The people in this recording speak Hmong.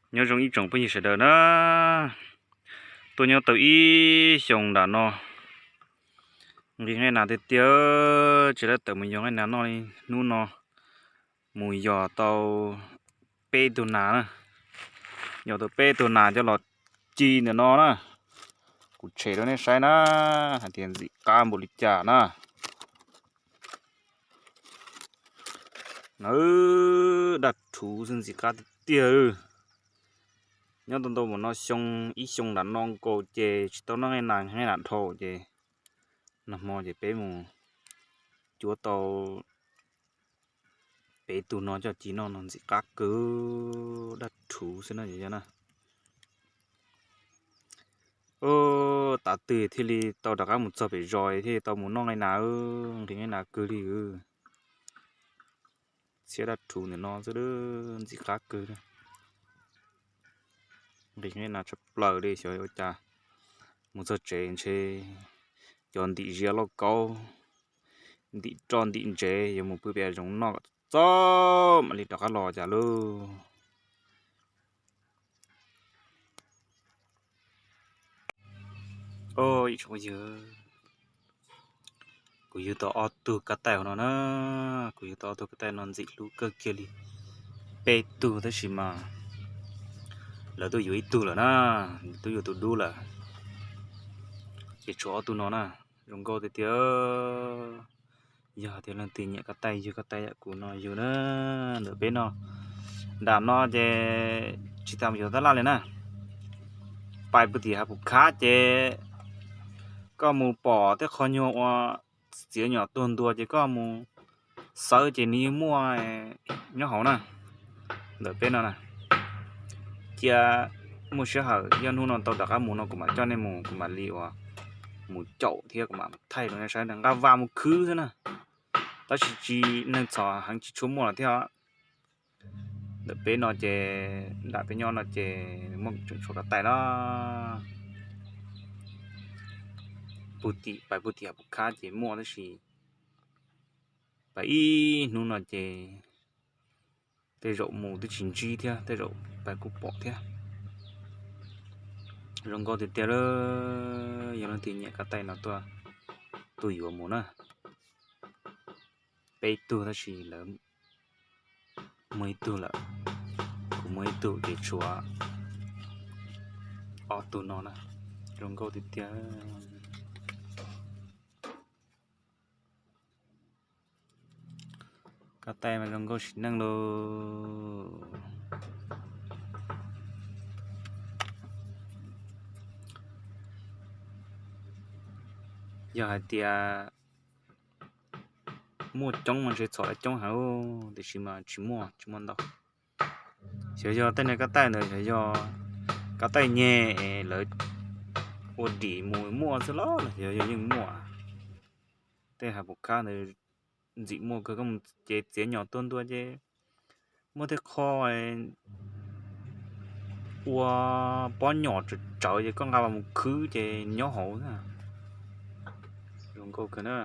Nyob zoo ib tsoom phooj ywg sawv daws na, tuaj nyob tau ib xyoo nram no, nqhis nqaij nas tiag tiag, tsis lab tawm mus yog nqaij nas noj li. Hnub no mus yog tau peb tug nas na, yog tau peb tug nas coj los ci ntawm no na. Kuv tshem rau nej saib na, hais tias ntxim qab npaum li cas na. Na, daj rhuv xwb, ntxim qab tiag tiag. Nyob tau ntau mus no xyoo, ib xyoo nram no nkaus ces tsis tau noj nqaij nas, nqaij nas dhau ces nag hmo ces peb mus cuab tau peb tug no coj ci noj no ntxim qab kawg, daj rhuv xwb na yog na. Tav twg thiaj li tau rov qab mus txog pem zos thiaj li tau mus noj nqaij nas, nqhis nqaij nas kawg li. Txhiab daj rhuv ntawm no xwb, ntxim qab kawg. Nqhis nqaij nas tshaj plaws li, xyov ua cas mus txog tsev ntshe cov ntim ziab lauj kaub, ntim roj ntim ntsev yuav mus pw pem zoov noj kom txog mam li rov qab los cas lauj. Kuv yug tau ob tug kab taij hauv no na, kuv yug tau ob tug kab taij no ntxim hlub kawg kiag li. Peb tug tab sis mas lawv twb yuav ib tug lawm na, twb yuav tus dub lawm, ces tshuav ob tug no na, zoo nkauj tiag tiag. Yog tias leej twg nyiam kab taij yug kab taij yam kuv no yug na, ntawm peb no, nram no ces tsis tas mus yuav tab laj li na. Pais puag tim hav pum khab ces koj mus pom tej qhov nyuag uas txiav nyom tuag ntua ces koj mus xawb ces nws yeej muaj nyob hauv na, ntawm peb no na. Cia muaj sij hawm yog hnub no tau rov qab mus no kuv mam coj nej mus, kuv mam li uas mus caum thiab kuv mam thaij rau nej saib, nqa vas mus khwv xwb na. Tab sis tsis, neeg txhom heev tsis tshua muaj lawm thiab. Ntawm peb no ces, nram peb nyob no ces muaj tseem tshuav kab taij na. Puag tim, pais puag tim hav pum khab ces muaj tab sis pais ib hnub no ces tej zaum mus twb tsis ntsib thiab, tej zaum pais kuj pom thiab. Zoo nkauj tiag tiag, yog leej twg nyiam kab taij no tuaj, tuaj yuav mus na. Peb tug tab sis lawv muaj ib tug lawm, kuv muaj ib tug ces tshuav ob tug no na. Zoo nkauj tiag tiag. Kab taij mas zoo nkauj sim neej lauj. Yog hais tias muaj coob mas ntshe txhom coob heev, tiam sis mas tsis muaj, tsis muaj ntau. Xyov yog tej niag kab taij ntawd xyov yog kab taij nyeg es lawv ua dim mus muaj xwb los xyov yog yeej muaj. Tej hav pum khab ntawd ntxim muaj kawg, koj mus ces txiav nyom tuag ntua ces muaj tej qho ua pob nyom tsawv tsawv ces koj nqa los mus khwb ces nyob hauv na. Zoo nkauj kawg na.